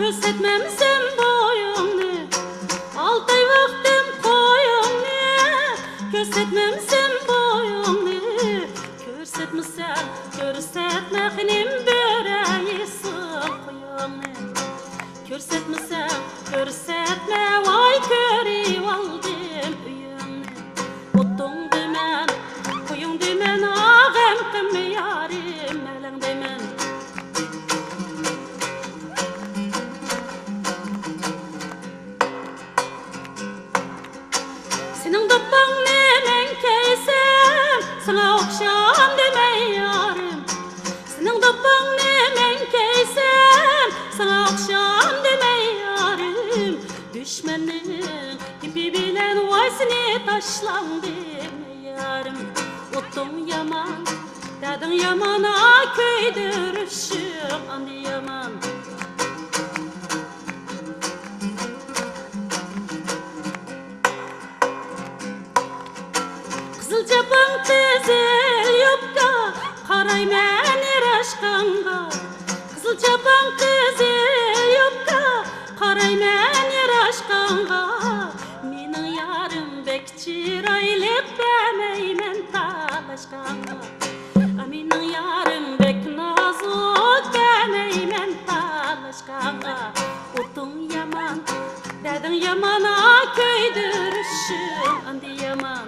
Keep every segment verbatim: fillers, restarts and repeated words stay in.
كۆرسەتمەمسەن بويۇڭنى، ئالتە ئاي ۋاقتىم قويۇڭنى، كۆرسەتمەمسەن بويۇڭنى، كۆرسەتمىسەڭ، كۆرسەتمە خېنىم بۆرە يېسۇن قويۇڭنى. كۆرسەتمىسەڭ، كۆرسەتمە، ۋاي كۆرۈۋالدىم ئۆيۈڭنى. ئوتۇڭ دېمەن، قويۇڭ دېمەن، ئاغەم قىلما يارىم، مەلەڭ دېمەن. سېنىڭ دوپپاڭنى مەن كىيسەم، ساڭا ئوخشام دېمەي يارىم. سېنىڭ دوپپاڭنى مەن كىيسەم، ساڭا ئوخشام دېمەي يارىم. دۈشمەننىڭ گېپى بىلەن ۋاي سېنى تاشلاڭ دېمەي يارىم. ئوتۇڭ يامان، دەردىڭ يامان، ئا كۆيدۈرۈشۈڭ ئاندىن يامان. قىزىل چاپان، قىزىل يوپكا، قارايمەن ياراشقانغا. قىزىل چاپان، قىزىل يوپكا، قارايمەن ياراشقانغا. مېنىڭ يارىم بەك چىرايلىق، بەرمەيمەن تالاشقانغا. مېنىڭ يارىم بەك نازۇك، بەرمەيمەن تالاشقانغا. ئوتۇڭ يامان، دەردىڭ يامان، ئا كۆيدۈرۈشۈڭ ئاندىن يامان.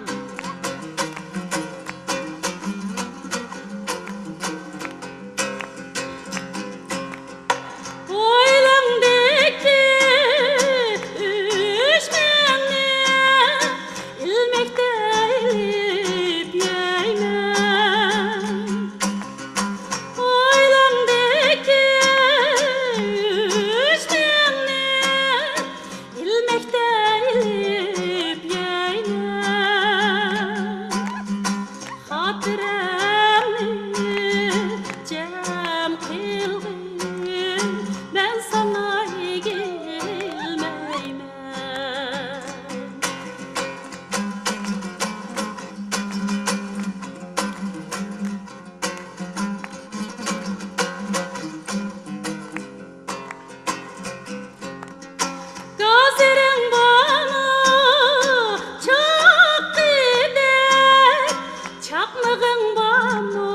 ھويلاڭدىكى ئۈچ مىڭنى ئىلمەكتە ئېلىپ يەيمەن. ھويلاڭدىكى ئۈچ مىڭنى ئىلمەكتە ئېلىپ يەيمەن. خاتىرەمنى جەم قىلغىن، مەن ساڭا ئېگىلمەيمەن. گازىرىڭ بارمۇ چاققىدەك، چاقمىقىڭ بارمۇ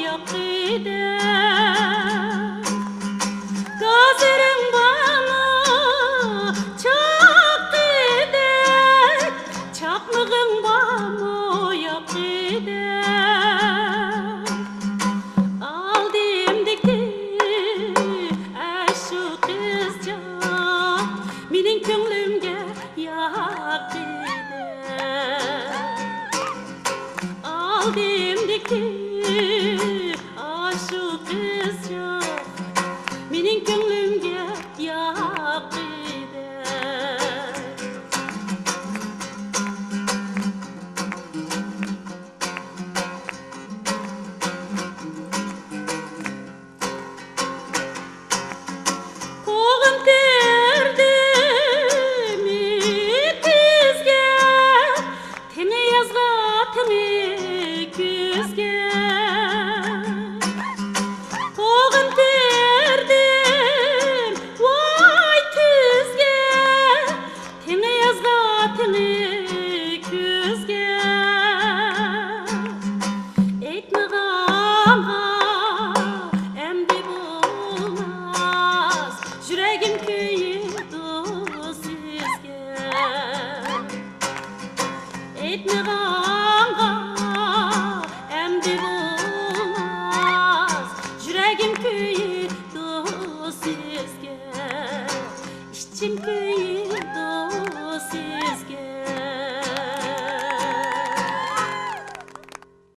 ياققىدەك؟ گازىرىڭ بارمۇ چاققىدەك، چاقمىقىڭ بارمۇ ياققىدەك؟ ئالدىمدىكى ئاشۇ قىزچاق مېنىڭ كۆڭلۈمگە ياققىدەك. ئالدىمدىكى ئاشۇ قىزچاق مېنىڭ كۆڭلۈمگە ياققىدەك. قوغۇن تېرىدىم ئېتىزگە، تېڭى يازغا، تېڭى كۈزگە. قوغۇن تېرىدىم ۋاي تۈزگە، تېڭى يازغا، تېڭى كۈزگە. ئېيتمىغانغا ئەمدى بولماس، يۈرەكىم كۆيىدۇ سىزگە. ئېيتمىغانغا ئەمدى بولماس، يۈرەكىم كۆيىدۇ